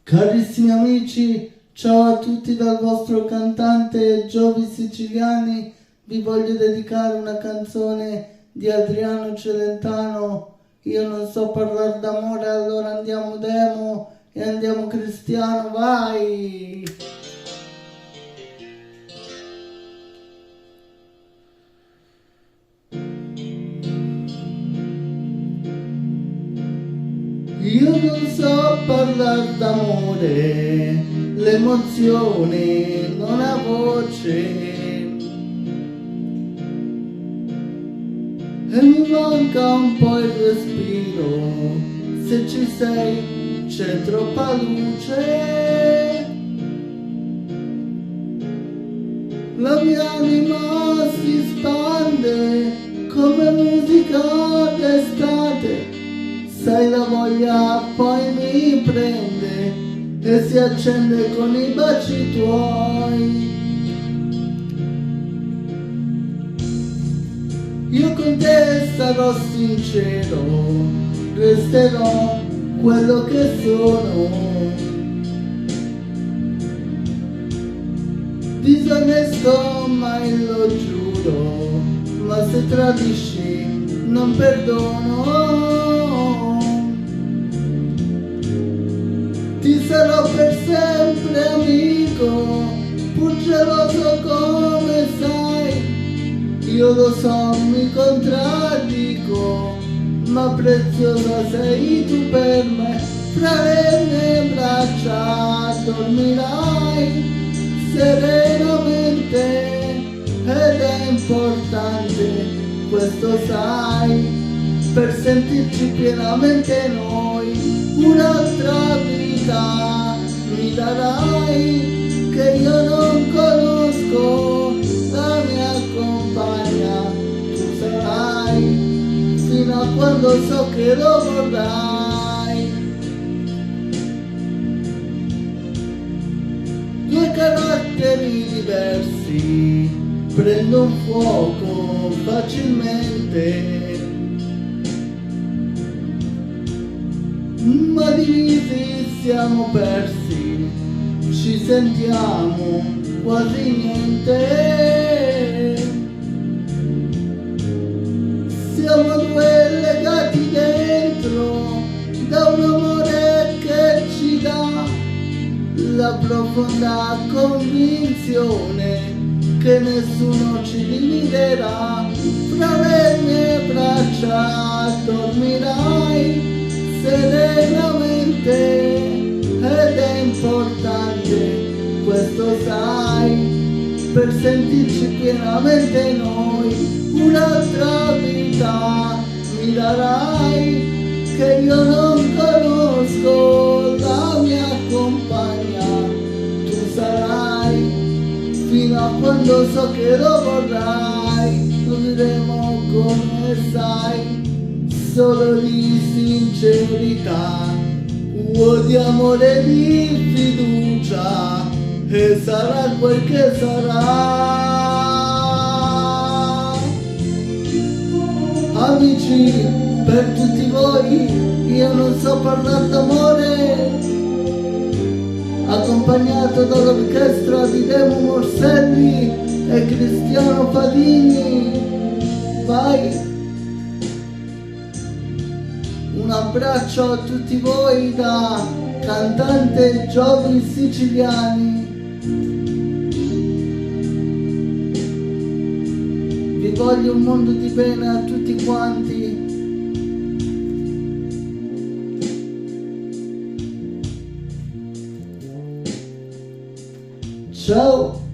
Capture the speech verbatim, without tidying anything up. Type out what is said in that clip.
Carissimi amici, ciao a tutti dal vostro cantante Giovi Siciliani. Vi voglio dedicare una canzone di Adriano Celentano, Io non so parlar d'amore, allora andiamo demo e andiamo cristiano, vai! Io non so parlar d'amore, l'emozione non ha voce. E mi manca un po' il respiro, se ci sei c'è troppa luce. La mia anima si spande come musica d'estate, sai la voglia poi mi prende e si accende con i baci tuoi. Io con te sarò sincero, resterò quello che sono. Disonesto mai lo giuro, ma se tradisci non perdono. Ti sarò per sempre amico, pur geloso come sai. Io lo so, mi contraddico, ma preziosa sei tu per me. Fra le mie braccia dormirai serenamente ed è importante, questo sai, per sentirci pienamente noi. Un'altra vita mi darai che io non conosco, la mia compagna tu sarai fino a quando so che lo vorrai. Due caratteri diversi prendono fuoco facilmente, ma divisi siamo persi, ci sentiamo quasi niente. Siamo due legati dentro da un amore che ci dà la profonda convinzione che nessuno ci dividerà. Fra le mie braccia dormirai serenamente ed è importante, questo sai, per sentirci pienamente noi. Un'altra vita mi darai che io non conosco, la mia compagna tu sarai fino a quando so che lo vorrai. Noi vivremo come sai, solo di sincerità, uovo di amore e di fiducia, e sarà quel che sarà. Amici, per tutti voi, io non so parlar d'amore, accompagnato dall'orchestra di Demo Morselli e Cristiano Fadini. Vai! Un abbraccio a tutti voi da cantante Giovi Siciliani. Vi voglio un mondo di bene a tutti quanti. Ciao.